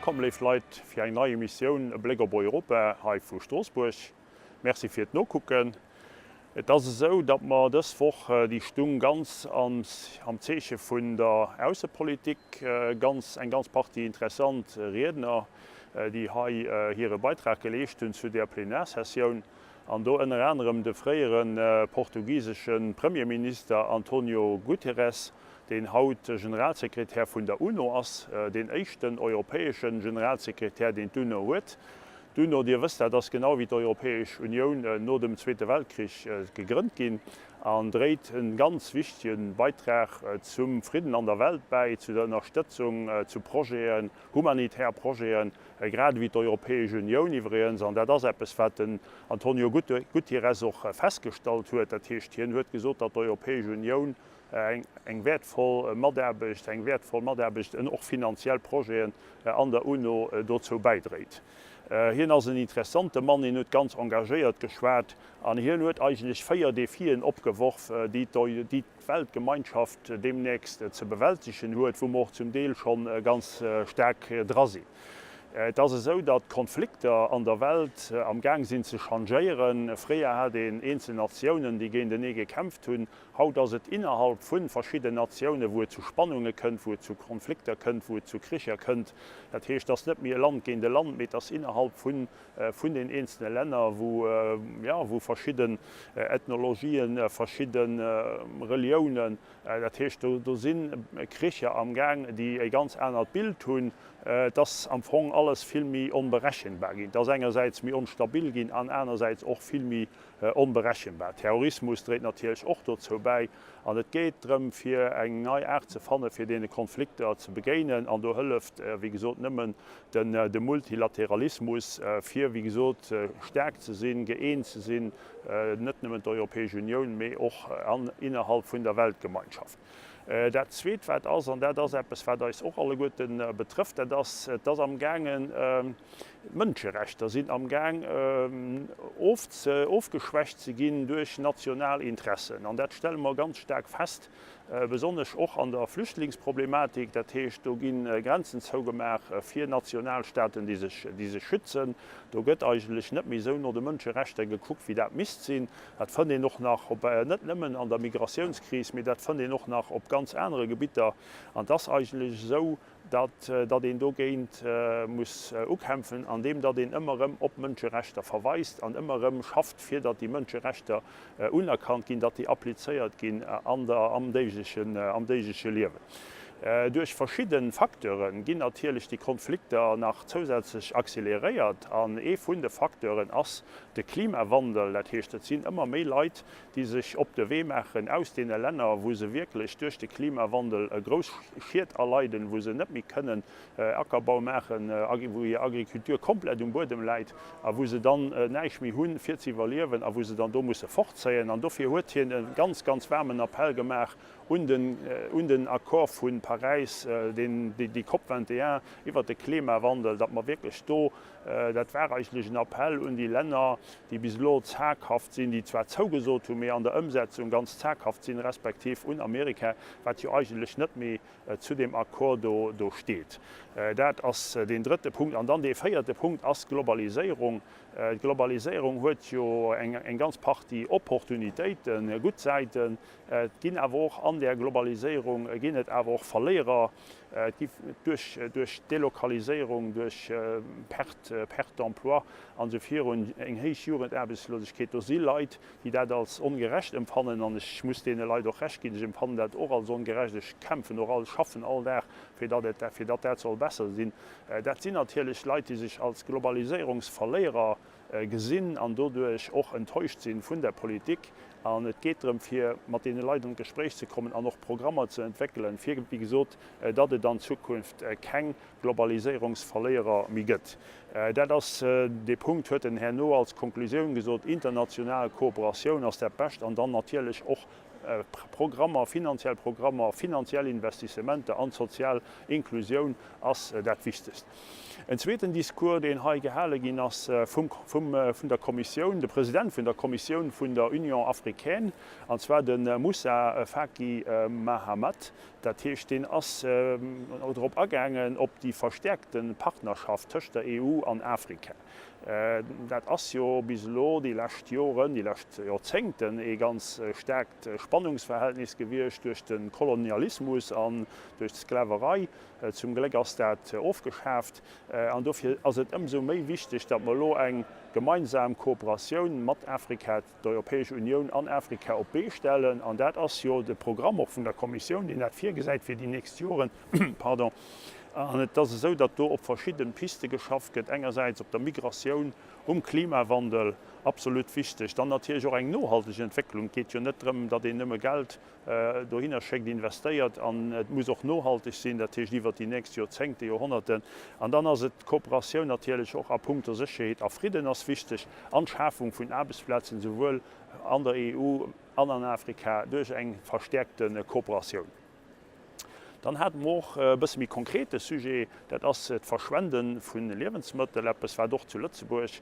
Wëllkomm léif Leit fir eng nei Emissioun E Bléck op Europa hei vu Stroossbuerg. Merci fir d'Nokucken. Et ass esou, datt mer dës Woch, déi stung ganz am Zeeche vun der Aussepolitik, ganz eng ganz Partie interessant Riedner, déi hei hire Beitrag geleescht hunn zu där Plenarsessioun, an do ënner anerem de fréiere portugisesche Premierminister Antonio Guterres, deen haut Generalsekretär vun der UNO ass, deen éischten europäesche Generalsekretär, deen d'UNO huet. D'UNO, Dir wësst dat, ass genau wéi d'Europäesch Unioun no dem Zweete Weltkrich gegrënnt ginn an dréit e ganz wichtege Beitrag zum Fridden an der Welt bäi, zu der Ënnerstëtzung, zu Projeten, humanitär Projeten, grad ewéi d'Europäesch Unioun iwwregens. An dat ass eppes, wat den Antonio Guterres och festgestallt huet. Dat heescht, hien huet gesot, datt d'Europäesch Unioun eng wäertvoll Mataarbecht, eng wäertvoll Mataarbecht en och finanziell Projeten an der UNO dozou bäidréit. Hien ass en interessante Mann, hien huet ganz engagéiert geschwat an hien huet eigentlech 4 Defien opgeworf, déi d'Weltgemeinschaft deemnächst ze bewältegen huet, wou mer och zum Deel scho ganz staark dra sinn. Et ass esou, datt d'Konflikter an der Welt am Gaang sinn ze changéieren. Fréier hat een eenzel Natiounen, déi géintenee gekämpft hunn. Haut ass et innerhalb vu verschidden Natiounen, wou et zu Spannunge kënnt, wou et zu Konflikter kënnt, wou et zu Kricher kënnt. Dat heescht, et ass net méi e Land géint e Land, mee et ass innerhalb vun vun den eenzelne Länner, wou, jo, wou verschidden Ethnologien, verschidde Reliounen, dat heescht, do do si Kricher amgaang, déi e ganz anert Bild hunn. Et ass am Fong alles vill méi onberechenbar ginn. Et ass engersäits méi onstabil ginn an anersäits och vill méi Onberechenbar. Terrorismus dréit natierlech och dozou bäi. An et geet drëm, fir eng nei Aart ze fanne fir deene Konflikter ze begéinen. An do hëlleft, wéi gesot, nëmmen de Multilateralismus, fir, wéi gesot, staark ze sinn, gëeent ze sinn, net nëmmen d'Europäesch Unioun, mee och innerhalb vun der Weltgemeinschaft. Dat Zweet, wat ass, an dat ass eppes, wat eis och alleguerte betrëfft, dat ass, et ass amgaangen, d'Mënscherechter sinn amgaang ofgeschwächt ze ginn duerch national Interessen. An dat stelle mer ganz staark fest, besonnesch och an der Flüchtlingsproblematik. Dat heescht, do gi Grenzen zougemaach fir Nationalstaaten, déi sech schützen. Do gëtt eigentlech net méi esou no de Mënscherechter gekuckt, wéi dat misst sinn. Dat fënnt een och nach op, net nëmmen an der Migratiounskris, mee dat fënnt een och nach op ganz anere Gebitter. An et ass eigentlech esou, datt, datt een dogéint muss ukämpfen, andeem datt een ëmmer erëm op Mënscherechter verweist an ëmmer erëm schafft, fir datt déi Mënscherechter unerkannt ginn, datt déi applizéiert ginn an der, am déiglechen, am déigleche Liewen. Duerch verschidde Facteure ginn natierlech déi Konflikter nach zousätzlech accéléréiert. An ee vun de Facteuren ass de Klimawandel. Dat heescht, et sinn ëmmer méi Leit, déi sech op de Wee maachen aus deene Länner, wou se wierklech duerch de Klimawandel grouss Schied erleiden, wou se net méi kënnen Ackerbau maachen, wou hir Agriculture komplett um Buedem läit a wou se dann näischt méi hunn, fir ze iwwerliewen a wou se dann do musse fortzéien. An dofir huet hien e ganz, ganz waarmen Appell gemaach un den, un den Accord vu Paräis, deen, déi COP 21 iwwert de Klimawandel, datt mer wierklech do Dat war eigentlech en Appell un déi Länner, déi bis elo zaghaft sinn, déi zwar zougesot hunn, mee an der Ëmsetzung ganz zaghaft sinn, respektiv un Amerika, wat jo eigentlech net méi zu deem Accord do do steet. Dat ass deen drëtte Punkt. An dann dee véierte Punkt ass d'Globaliséierung. D'Globaliséierung huet jo eng ganz Partie Opportunitéiten, gutt Säiten. Et ginn awer och an där Globaliséierung ginn et awer och Verléierer. Et gi duerch duerch d'Delokaliséierung, duerch Perte, Perte d'emploi an esou virun eng héich Jugendaarbechtslosegkeet. Do si Leit, déi dat als ongerecht empfannen an ech muss deene Leit och Recht ginn. Ech empfannen dat och als ongerecht. Ech kämpfen och all, schaffen all Dag, fir datt et, fir datt dat soll besser sinn. Dat sinn natierlech Leit, déi sech als Globaliséierungsverléierer gesinn an doduerch och enttäuscht sinn vun der Politik. An et geet drëm, fir mat deene Leit an d'Gespréich ze kommen an och Programmer ze entwéckelen, fir, wéi gesot, datt et an Zukunft keng Globaliséierungsverléierer méi gëtt. Dat ass dee Punkt, huet en herno als Konklusioun gesot. International Kooperatioun ass dat Bescht an dann natierlech och Programmer, finanziell Programmer, finanziell Investissementer an d'sozial Inklusioun ass dat Wichtegst. En zweeten Discours, deen hei gehale ginn ass vum, vum, vun der Kommissioun, de President vun der Kommissioun vun der Union africaine, an zwar de Moussa Faki Mahamat. Dat heescht, deen ass drop agaangen op déi verstäerkte Partnerschaft tëscht der EU an Afrika. Dat ass jo bis elo déi lescht Joren, déi lescht Joerzéngten ee ganz staarkt Spannungsverhältnis gewiescht duerch de Kolonialismus an duerch d'Sklaverei. Zum Gléck ass dat ofgeschaaft an dofir ass et ëmsou méi wichteg, datt mer elo eng gemeinsam Kooperatioun mat Afrika, d'Europäesch Unioun an Afrika op d'Bee stellen. An dat ass jo de Programm och vun der Kommissioun, deen dat virgesäit fir déi nächst Joren. Pardon. An et ass esou, datt do op verschidde Piste geschafft gëtt, engersäits op der Migratioun, um Klimawandel, absolut wichteg, dann natierlech och eng nohalteg Entwécklung. Et geet jo net drëm, datt een nëmme Geld dohinner schéckt, investéiert, an et muss och nohalteg sinn, dat heescht iwwert déi nächst Joerzéngte, Joerhonnerten. An dann ass et d'Kooperatioun natierlech och a punkto Sécherheet a Fridden ass wichteg an d'Schafung vun Aarbechtsplazen, souwuel an der EU an an Afrika, duerch eng verstäerkte Kooperatioun. Dann hate mer och e bësse méi konkrete Sujet, dat ass d'Verschwende vu Liewensmëttel, eppes wat och zu Lëtzebuerg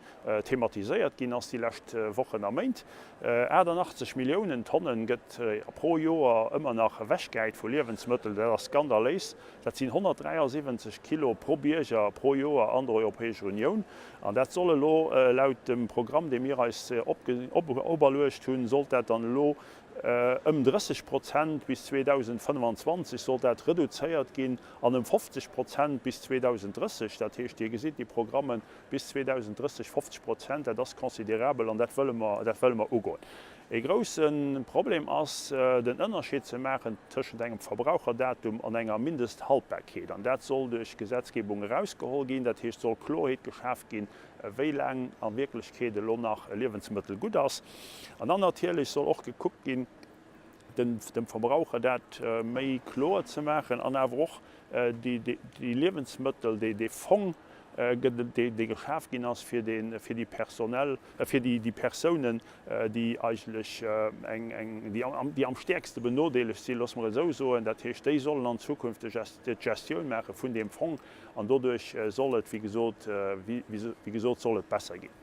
thematiséiert ginn ass déi lescht Wochen a Méint. 88 Milliounen Tonnen gëtt pro Joer ëmmer nach ewechgehäit vu Liewensmëttel, dat ass skandaléis. Dat sinn 173 Kilo pro Bierger pro Joer an der Europäescher Unioun. An dat soll elo laut dem Programm, dee mir eis operluecht hunn, sollt dat dann elo Ëm 30 Prozent bis 2025 soll dat reduzéiert ginn an ëm 50 Prozent bis 2030. Dat heescht, Dir gesitt déi Programme bis 2030, 50 Prozent, dat ass considerabel an dat wëlle mer, dat wëlle mer ugoen. E grousse Problem ass, den Ënnerscheed ze maachen tëschent engem Verbraucherdatum an enger Mindesthaltbarkeet. An dat soll duerch Gesetzgebung erausgeholl ginn. Dat heescht, soll Klorheet geschaaft ginn, wéi laang a Wierklechkeet elo nach e Liewensmëttel gutt ass. An dann natierlech soll och gekuckt ginn, dem Verbraucher dat méi kloer ze maachen an awer och déi Liewensmëttel, dee Fong, dee geschaf ginn ass fir déi personell, fir déi Persounen, déi eigentlech eng, déi am stäerkste benodeelegt sinn, loosse mer et esou soen, dat heescht, déi sollen an Zukunft d'Gestioun maache vun deem Fong An doduerch soll et, wéi gesot, wéi gesot, soll et besser ginn.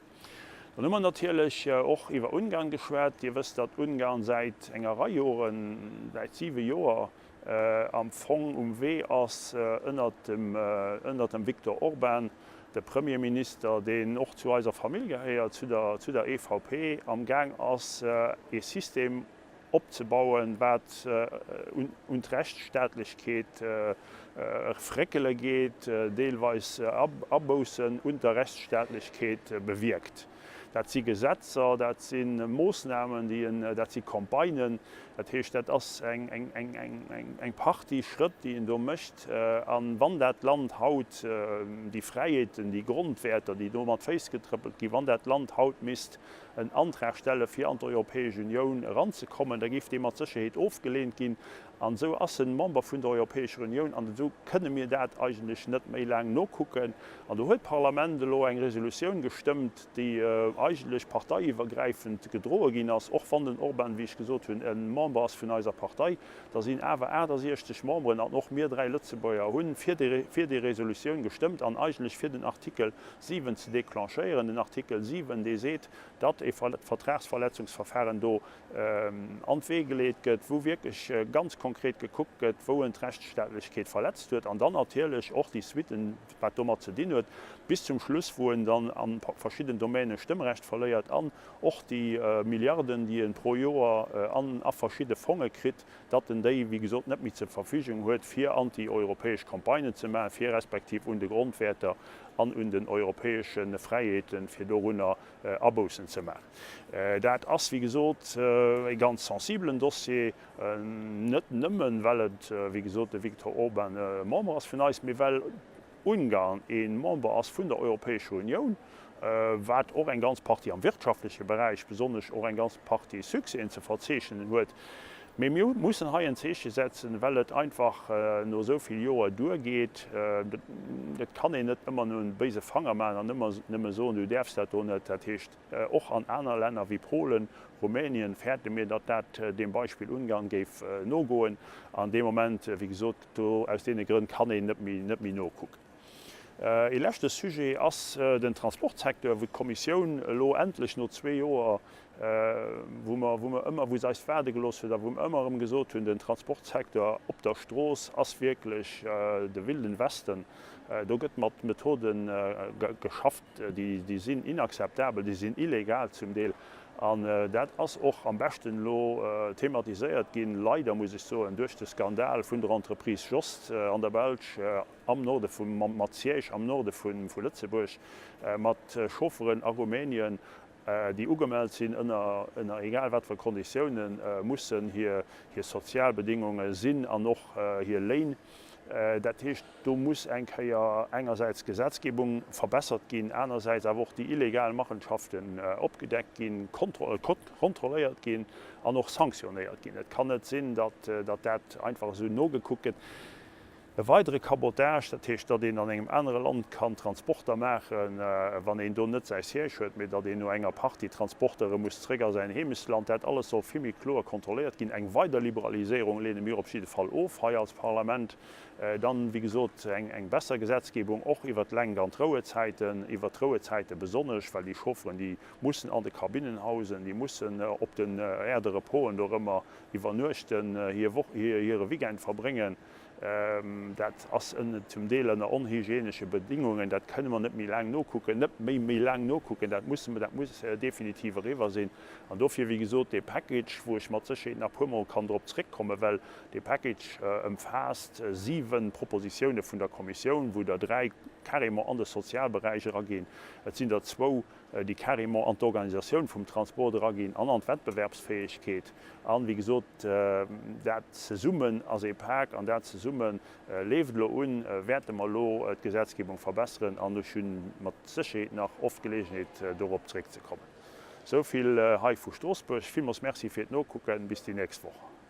Dann hu mer natierlech och iwwer Ungarn geschwat. Dir wësst, datt Ungarn säit enger Rei Joren, säit siwe Joer am Fong um Wee ass ënnert dem, ënnert dem Viktor Orban, de Premierminister, deen och zu eiser Famill gehéiert, zu der, zu der EVP, amgaang ass ee System opzebauen, wat un d'Rechtsstaatlechkeet fréckele geet, deelweis Aboussen un der Rechtsstaatlechkeet bewierkt. Dat si Gesetzer, dat si Moossnamen, dat si Campagnen. Dat heescht, dat ass eng Partie Schrëtt, déi een do mécht. A wann dat Land haut déi Fräiheeten, déi Grondwäerter, déi do mat Féiss getrëppelt ginn, wann dat Land haut misst en Antrag stelle fir an d'Europäesch Unioun eranzekommen, da géif dee mat Sécherheet ofgeleent ginn. An esou ass en Member vun der Europäescher Unioun an esou kënne mir dat eigentlech net méi laang nokucken. An do huet d'Parlament elo eng Resolutioun gestëmmt, déi eigentlech parteiiwwergräifend gedroe ginn ass, och wann den Orbán, wéi ech gesot hunn, e Member ass vun eiser Partei. Da sinn awer 68 Memberen an och mir dräi Lëtzebuerger hu fir déi Resolutioun gestëmmt an eigentlech fir den Artikel 7 ze declenchéieren, den Artikel 7, dee seet, datt e Vertragsverletzungsverfahren do an d'Wee geleet gëtt, wou wierklech ganz konkret gekuckt gëtt, wou en d'Rechtsstaatlechkeet verletzt huet, an dann natierlech och déi Suitten, wat domat ze dinn huet, bis zum Schluss, wou en dann a verschidden Domäne Stëmmrecht verléiert an och déi Milliarden, déi e pro Joer an a verschidde Fonge kritt, datt en déi, wéi gesot, net méi zur Verfügung huet, fir anti-europäesch Campagnen ze maachen, fir respektiv un de Grondwäerter an un den europäesche Fräiheeten, fir dorunner Aboussen ze maachen. Dat ass, wéi gesot, e ganz sensibelen Dossier, net nëmmen, well et, wéi gesot, de Viktor Orban Member ass vun eis, mee well Ungarn ee Member ass vun der Europäescher Unioun, wat och eng ganz Partie am wirtschaftleche Beräich besonnesch och eng ganz Partie Succèsen ze verzeechnen huet. Mee mir mussen hei en Zeeche setzen, well et einfach no esou vill Joer duergeet. Et kann een net ëmmer no e béise Fanger maachen an ëmmer nëmme soen, du däerfs dat do net. Dat heescht, och an aner Länner wéi Polen, Rumänien fäerte mir, datt dat deem Beispill Ungarn géif nogoen. An dee Moment, wéi gesot, Do aus deene Grënn kann een net méi, net méi nokucken. Ee leschte Sujet ass den Transportsecteur, wou d'Kommissioun elo endlech no zwee Joer, wou mer, wou mer ëmmer, wou se eis waarde gelooss huet a wou mer ëmmer erëm gesot hunn, den Transportsecteur op der Strooss ass wierklech de Wilden Westen, do gëtt mat Methode geschafft, déi sinn inakzeptabel, déi sinn illegal zum Deel. An dat ass och am beschten elo thematiséiert ginn, leider muss ech soen, duerch de Skandal vun der Entreprise Jost an der Belsch, am Norde vu mat Siège am Norde vu Lëtzebuerg, mat Chaufferen a Rumänien, déi ugemellt sinn ënner ënner egal wat fir Konditiounen, mussen hir hir sozial Bedingunge sinn an och hir Léin. Dat heescht, do muss eng Kéier engersäits d'Gesetzgebung verbessert ginn, anersäits awer och déi illegal Machenschaften opgedeckt ginn, kontrolléiert ginn an och sanktionéiert ginn. Et kann net sinn, datt dat einfach esou nogekuckt gëtt. E weidere Cabotage, dat heescht, datt een an engem anere Land kann Transporter maachen, wann een do net säi Siège huet, mee datt een no enger Partie Transportere muss zréck a säin Heemechtsland. Dat alles soll vill méi kloer kontrolléiert ginn. Eng weider Liberaliséierung leene mir op jidde Fall of hei als Parlament. Dann, wéi gesot, eng besser Gesetzgebung och iwwert d'Lenk an d'Rouezäiten, iwwert d'Rouezäite besonnesch, well déi Chaufferen, déi mussen an de Kabinnen hausen, déi mussen op den Aires de reposen dorëmmer iwwernuechten, hir Woch, hire Weekend verbréngen. Dat ass zum Deel ënner onhygienesche Bedingungen. Dat kënne mer net méi laang nokucken, net méi méi laang nokucken. Dat musse mer, dat muss definitiv eriwwer sinn. An dofir, wéi gesot, dee Package, wou ech mat Sécherheet nach e puermol kann drop zréckkommen, well dee Package ëmfaasst 7 Propositioune vun der Kommissioun, wou der dräi carrément an de Sozialberäich eraginn. Et sinn der zwou, déi carrément an d'Organisatioun vum Transport eraginn an an d'Wettbewerbsfäegkeet. An, wéi gesot, dat zesummen ass ee Pak an dat zesumme leeft elo un, wäerte mer elo d'Gesetzgebung verbesseren an ech hu mat Sécherheet nach oft Geleegenheet, dorop zréckzekommen. Esou vill hei vu Stroossbuerg. Villmools Merci fir d'Nokucken. Bis déi nächst Woch.